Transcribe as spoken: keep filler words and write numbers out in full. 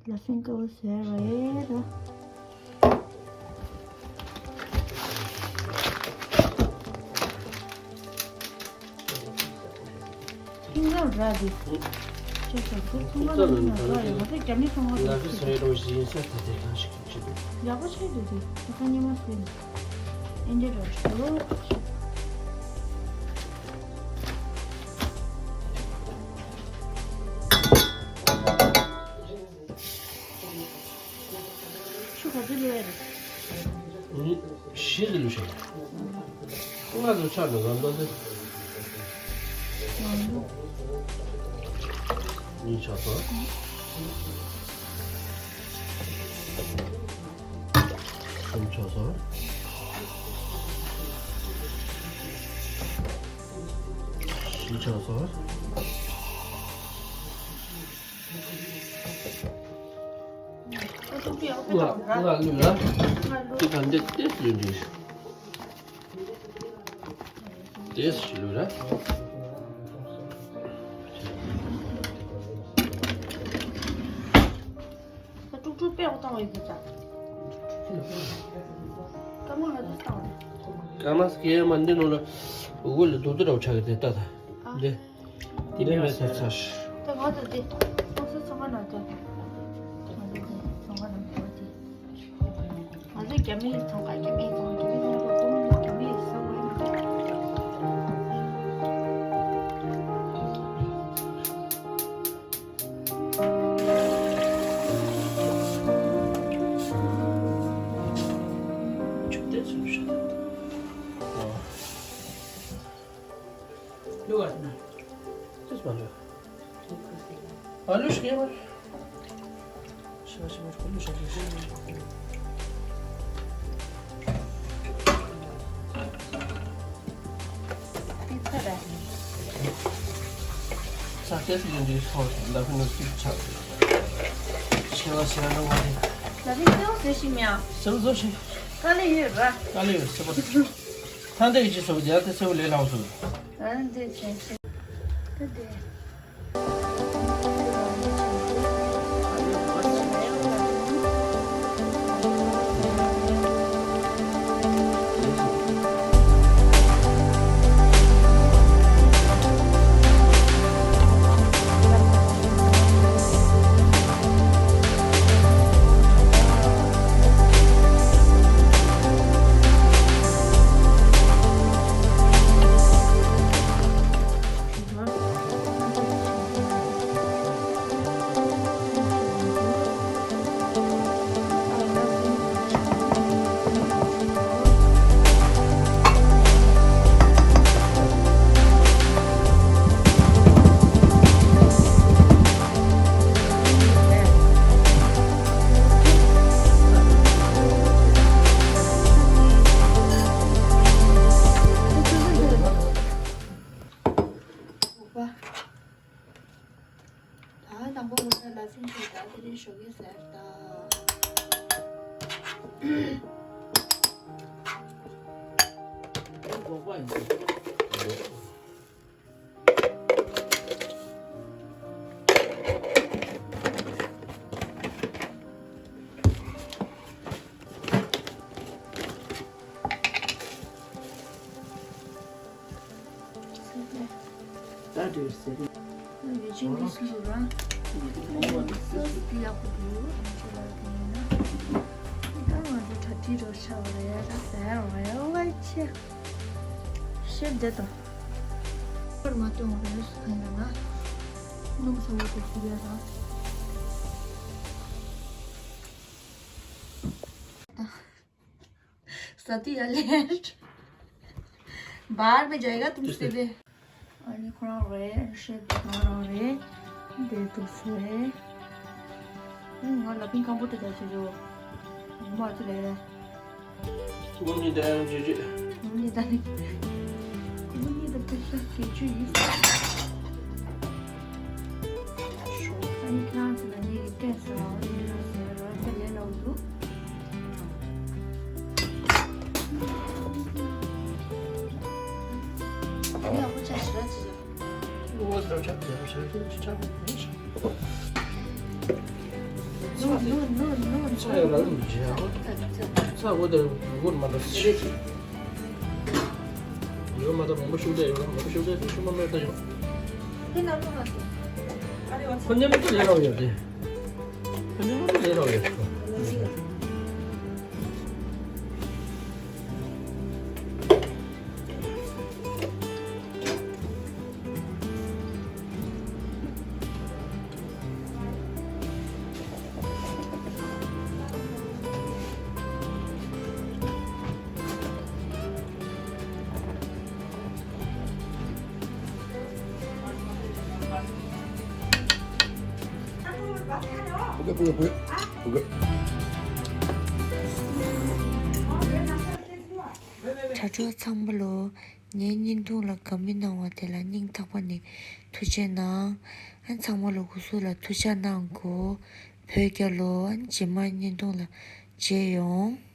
ལ་སེང་ཀ་བོ་ཟེར་བ་ཡེ་ར། ཁྱིམ་ཚང་ར་དེ། ཁྱེད་ཚོ་ཚོང་ཁང་ནང་ནས་ཡོད་རེད། ང་ཚོ་རྒྱ་མི་ཚོང་ཁང་ལ་ཟེར་རོ་ཞིག་ཡིན་ས་དེ་དེ་གང་ཞིག་ཅི་འདུག་ཡག་པོ་ཆགས་འདུག་དེ་ཁ་སང་ཉི་མ་ཟེར་ནས། ཨེ་འདྲ་ར་ཞིག་ལོ། ཆུ་ག་ཚོད་ལོས་ཡ་རེད། ཨུ། བཞི་ཙམ་ལོས་ཤག་ང་ཚོ་ཆགས་འགྲོ་ལམ་ལྟ་ཚེ། གཉིས་ཆགས་སོང་། གསུམ་ཆགས་སོང་། བཞི་ཆགས་སོང་། ང་ང་ལུས་ལ། ཅི་ག་འདི་ཏེས་ལུས་འདི། ཏེས་ལུས་ར། ད་དཀྲུག་དཀྲུག་པས་འོ་བཏང་བ་ཡིན་ས། སྐར་མ་ང་ཚོ་བཏང་བ། སྐར་མ་སྐྱེས་མ་འདི་ནང་ལ་འོ་ལ་རྡོག་རྡོག་འདྲ་བོ་ཆགས་ཀྱི་དེ་ལྟ་ད། འདི། དེ་ནས་མེད་ཚར་ཚར། ད་ང་ཚོ་འདི་ཏོག་ཙམ་ཚོང་ཁང་ནང་ཚོ། ང་ཚོ་འདི་ཚོང་ཁང་ནང་ཚོ་འདི། ང་ཚོ་རྒྱ་མིའི་ཚོང་ཁང་རྒྱ་མིའི་ཚོང་རྒྱ་མིའི་ཚོང་ཁང་རྒྱ་མིའི་ཚོང་ཁང་། ཨ་ལུ་ཤི་ཡ་མ་རེད། ཤི་བ་ཤི་བ་ཁོ་ལུ་ཤ་ལུ་ཤ། ས་ཏེས་ལུན་དུ་ཐོག་ལ་ཕུ་ནུ་ཚིག་ཆག་ཤི་བ་ཤི་བ་ནུ་བ་རེད། ལ་ཕུ་ནུ་ཚིག་ཤི་མྱ། སེམས་བཟོ་ཤི། དཀའ་ལས་ཡོད་ར། དཀའ་ལས་ཡོད་སེམས་བཟོ། ཐང་དེ་ཡི་ཅི་སོ་རྒྱ་དེ་སེ་བོ་ལས་ལའོ་སོ། ཨ་འདི་ཆེན་ཆེན། ད་དེ། ད་དང་པོ་ངོ་ཚ་ལ་སེང་ཞིག་ད་དེ་རིང་ཞོགས་ཀས་ཟེར་ད། ད་འདྲ་ཟེར། ཡོད་ཅན་འདི་སུ་ར། སོ་སི་འདི་ཡག་པོ་འདུག་ཁྱོད་ལ་དེ་ཡིན་ན། ད་ང་ཚོ་གྲ་སྒྲིག་རོགས་ཆགས་པ་རེད་ད་ཟེར་བ་ཡ་ཝའི་ཆེ། ཤེབ་བསྡད་དང་། ཁོར་མ་སྟོན་རེས་སུ་ཕན་ཡོད་ན། སྣུམ་ཚ་བོ་དེ་ཁུར་ཡ་དང་། ཟ་དུས་ཡ་ལེར། बाहर में जाएगा तुमसे भी। ཨ་ནི་ཁོ་རང་རེད། ཤེབ་ཁོ་རང་རེད། འདིར་འདུག་སེ། ང་ལ་ཕིང་ཀང་པོ་ཏི་ད་ཆེ་རོ། ངོ་མ་ཚོ་ལས། ངོ་མ་ནི་ད་ཡང་ཇེ་ཇེ། ངོ་མ་ནི་ད་ནི། ངོ་མ་ནི་ད་ཏི་ཤ་གི་ཆུ་ཡིན། ཨ་ནི་ཁྱེད་རང་ཚོ་ལ་ངས་ཀྱི་སྟོན་ཟེར་བ་ཨ་ནི་ཟེར་བ་ད་ལས་ལ་འུ་ཚུགས། ཡག་པོ་ཆགས་ཤིག་ར་ཅི་ཅག་ཨོ་ཟེར་ཆགས་ཟེར་ཆགས་ཆགས་ཆགས་མི་ཤེས། ཚ་ཡོད་ལ་ལུམ་རྗེ་ཧ། ཚ་འོ་དེ་འོ་མ་འདྲ་ཞིག་ཡོད་མ་ད་མང་པོ་ཤུགས་ལས་ཡོད་ལ་མང་པོ་ཤུགས་ལས་ཤུགས་མ་མེད་ད་ཡོད། ཁོ་ཉམས་ལ་ལས་རོགས་ཡོད་དེ། ཁོ་ཉམས་ལ་ལས་རོགས་ཡོད། དྲ་གྲོགས་ཚང་མ་ལོ། ངའི་བརྙན་ཐུང་ལ་དགའ་མོས་གནང་བ་དེ་ལ་སྙིང་ཐག་པ་ནས་ཐུགས་རྗེ་གནང་། ཨ་ཚང་མ་ལོ་སྐུ་གཟུགས་ལ་ཐུགས་ཅག་གནང་གོ། བོད་རྒྱལ་ལོ། ཨ་རྗེས་མ་བརྙན་ཐུང་ལ་མཇལ་ཡོང་།